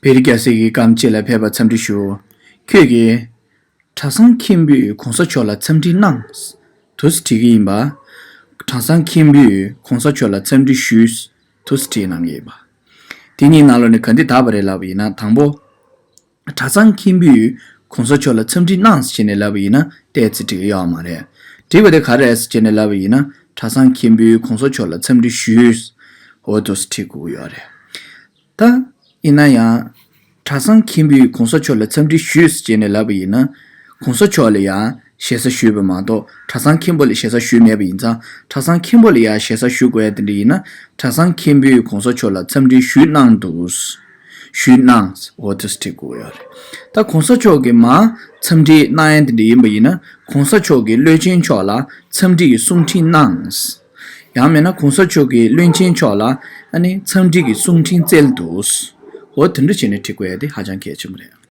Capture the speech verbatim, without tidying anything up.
བེ་རི་རྒྱལ་སྲས་ཀྱི་སྐརམ་ཅིག་ལ་ཕེབས་པར་འཚམས་འདྲི་ཞུ། ཁྱོད་ཀྱིས། གྲྭ་ཚང་མཁན་པོས་གོང་ས་མཆོག་ལ་འཚམས་འདྲི་གནང་། དུ་བྲིས་ཀྱི་ཡིན་པ། གྲྭ་ཚང་མཁན་པོས་གོང་ས་མཆོག་ལ་འཚམས་འདྲི་ཞུས། དུ་བྲིས་གནང་གི་ཡིན་པ། དེ་གཉིས་ནང་ལོགས་ནས་ག་འདི་དག་པ་རེད་ལབ་པ་ཡིན་ན། དང་པོ། གྲྭ་ཚང་མཁན་པོས་གོང་ས་མཆོག་ལ་འཚམས་འདྲི་གནང་ཟེར་ནས་ལབ་པ་ཡིན་ན་ཏོག་ཙམ་འགྲིག་གི་ཡོད་མ་རེད། འགྲིག་པ་དེ་ག་རེ་རེད་ཟེར་ནས་ལབ་པ་ཡིན་ན། གྲྭ་ཚང་མཁན་པོས་གོང་ས་མཆོག་ལ་འཚམས་འདྲི་ཞུས། འོ་དུ་བྲིས་དགོས་ཀྱི་ཡོད་རེད། ད་ཡིན་ན་ཡང་། གྲྭ་ཚང་མཁན་པོས་གོང་ས་མཆོག་ལ་འཚམས་འདྲི་ཞུས་ཟེར་ནས་ལབ་པ་ཡིན་ན། གོང་ས་མཆོག་ལ་ཡང་ཞེ་ས་ཞུས་པ་མ་གཏོགས་གྲྭ་ཚང་མཁན་པོ་ལ་ཞེ་ས་ཞུས་མེད་པ་ཡིན་ཙང་། གྲྭ་ཚང་མཁན་པོ་ལ་ཡང་ཞེ་ས་ཞུ་དགོས་ཡ་དེ་འདྲ་ཡིན་ན། གྲྭ་ཚང་མཁན་པོས་གོང་ས་མཆོག་ལ་འཚམས་འདྲི་ཞུས་གནང་འདུག་ཞུས་གནང་། འོ་དེ་བྲིས་དགོས་ཡོད་རེད། ད་གོང་ས་མཆོག་གིས་མར་འཚམས་འདྲི་གནང་ཡ་དེ་འདྲ་ཡིན་པ་ཡིན་ན། གོང་ས་མཆོག་གིས་བློན་ཆེན་མཆོག་ལ་འཚམས་འདྲི་གི་གསུང་འཕྲིན་གནང་། ཡང་མིན་ན་གོང་ས་མཆོག་གིས་བློན་ཆེན་མཆོག་ལ་ཨ་ནི་འཚམས་འདྲི་གི་གསུང་འཕྲིན་བསྩལ་འདུག་འོ་དེ་འདྲ་བྱས་ནས་བྲིས་དགོས་ཡ་དེ་ཧ་ཅང་གལ་ཆེན་པོ་རེད།